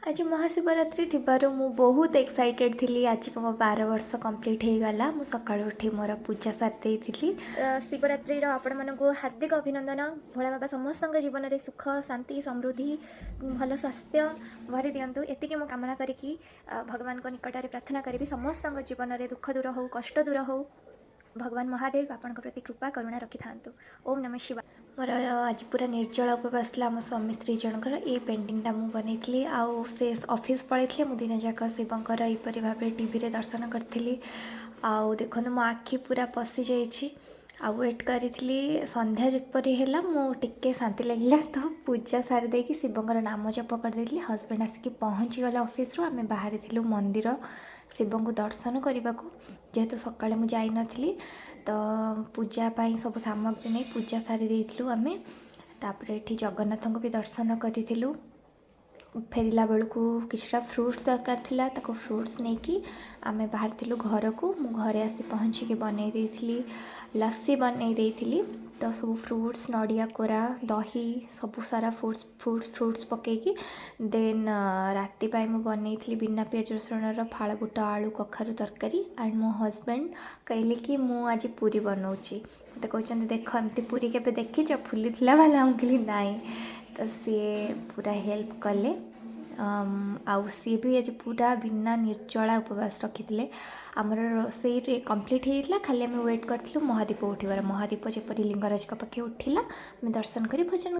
ଆଜି ମହାଶିବରାତ୍ରି ଥିବାରୁ ମୁଁ ବହୁତ ଏକ୍ସାଇଟେଡ଼୍ ଥିଲି। ଆଜିକୁ ମୋ 12 ବର୍ଷ କମ୍ପ୍ଲିଟ୍ ହେଇଗଲା। ମୁଁ ସକାଳୁ ଉଠି ମୋର ପୂଜା ସାରି ଦେଇଥିଲି। ଶିବରାତ୍ରିର ଆପଣମାନଙ୍କୁ ହାର୍ଦ୍ଦିକ ଅଭିନନ୍ଦନ। ଭୋଳା ବାବା ସମସ୍ତଙ୍କ ଜୀବନରେ ସୁଖ, ଶାନ୍ତି, ସମୃଦ୍ଧି, ଭଲ ସ୍ୱାସ୍ଥ୍ୟ ଭରି ଦିଅନ୍ତୁ, ଏତିକି ମୁଁ କାମନା କରିକି ଭଗବାନଙ୍କ ନିକଟରେ ପ୍ରାର୍ଥନା କରିବି। ସମସ୍ତଙ୍କ ଜୀବନରେ ଦୁଃଖ ଦୂର ହେଉ, କଷ୍ଟ ଦୂର ହେଉ। ଭଗବାନ ମହାଦେବ ଆପଣଙ୍କ ପ୍ରତି କୃପା କରୁଣା ରଖିଥାନ୍ତୁ। ଓମ୍ ନମଃ ଶିବାୟ। ମୋର ଆଜି ପୁରା ନିର୍ଜଳା ଉପବାସ ଥିଲା, ଆମ ସ୍ୱାମୀ ସ୍ତ୍ରୀ ଜଣଙ୍କର। ଏଇ ପେଣ୍ଟିଂଟା ମୁଁ ବନେଇଥିଲି ଆଉ ସେ ଅଫିସ୍ ପଳେଇଥିଲେ। ମୁଁ ଦିନ ଯାକ ଶିବଙ୍କର ଏହିପରି ଭାବରେ ଟିଭିରେ ଦର୍ଶନ କରିଥିଲି। ଆଉ ଦେଖନ୍ତୁ, ମୋ ଆଖି ପୁରା ପଶିଯାଇଛି। ଆଉ ୱେଟ୍ କରିଥିଲି, ସନ୍ଧ୍ୟା ଯେପରି ହେଲା ମୁଁ ଟିକେ ଶାନ୍ତି ଲାଗିଲା। ତ ପୂଜା ସାରି ଦେଇକି ଶିବଙ୍କର ନାମ ଜପ କରିଦେଇଥିଲି। ହଜବେଣ୍ଡ ଆସିକି ପହଞ୍ଚିଗଲେ ଅଫିସରୁ। ଆମେ ବାହାରିଥିଲୁ ମନ୍ଦିର ଶିବଙ୍କୁ ଦର୍ଶନ କରିବାକୁ, ଯେହେତୁ ସକାଳେ ମୁଁ ଯାଇନଥିଲି। ତ ପୂଜା ପାଇଁ ସବୁ ସାମଗ୍ରୀ ନେଇ ପୂଜା ସାରି ଦେଇଥିଲୁ ଆମେ। ତାପରେ ଏଠି ଜଗନ୍ନାଥଙ୍କୁ ବି ଦର୍ଶନ କରିଥିଲୁ। ଫେରିଲା ବେଳକୁ କିଛିଟା ଫ୍ରୁଟ୍ସ ଦରକାର ଥିଲା, ତାକୁ ଫ୍ରୁଟ୍ସ ନେଇକି ଆମେ ବାହାରିଥିଲୁ ଘରକୁ। ମୁଁ ଘରେ ଆସି ପହଞ୍ଚିକି ବନେଇ ଦେଇଥିଲି, ଲସି ବନେଇ ଦେଇଥିଲି। ତ ସବୁ ଫ୍ରୁଟ୍ସ, ନଡ଼ିଆ କୋରା, ଦହି, ସବୁ ସାରା ଫ୍ରୁଟ୍ସ ଫ୍ରୁଟ୍ସ ଫ୍ରୁଟ୍ସ ପକାଇକି। ଦେନ୍ ରାତି ପାଇଁ ମୁଁ ବନେଇଥିଲି ବିନା ପିଆଜ ରସୁଣର ଫାଳ ବୁଟ ଆଳୁ କଖାରୁ ତରକାରୀ। ଆଣ୍ଡ ମୋ ହଜବେଣ୍ଡ କହିଲେ କି ମୁଁ ଆଜି ପୁରୀ ବନଉଛି। ମୋତେ କହୁଛନ୍ତି, "ଦେଖ, ଏମିତି ପୁରୀ କେବେ ଦେଖିଛ ଫୁଲିଥିଲା ବାଲା?" ମୁଁ କହିଲି, "ନାଇଁ।" ତ ସିଏ ପୁରା ହେଲ୍ପ କଲେ। ଆଉ ସିଏ ବି ଆଜି ପୁରା ବିନା ନିର୍ଜଳା ଉପବାସ ରଖିଥିଲେ। ଆମର ରୋଷେଇରେ କମ୍ପ୍ଲିଟ୍ ହେଇଯାଇଥିଲା, ଖାଲି ଆମେ ୱେଟ୍ କରିଥିଲୁ ମହାଦୀପ ଉଠିବାର। ମହାଦୀପ ଯେପରି ଲିଙ୍ଗରାଜଙ୍କ ପାଖେ ଉଠିଲା, ଆମେ ଦର୍ଶନ କରି ଭୋଜନ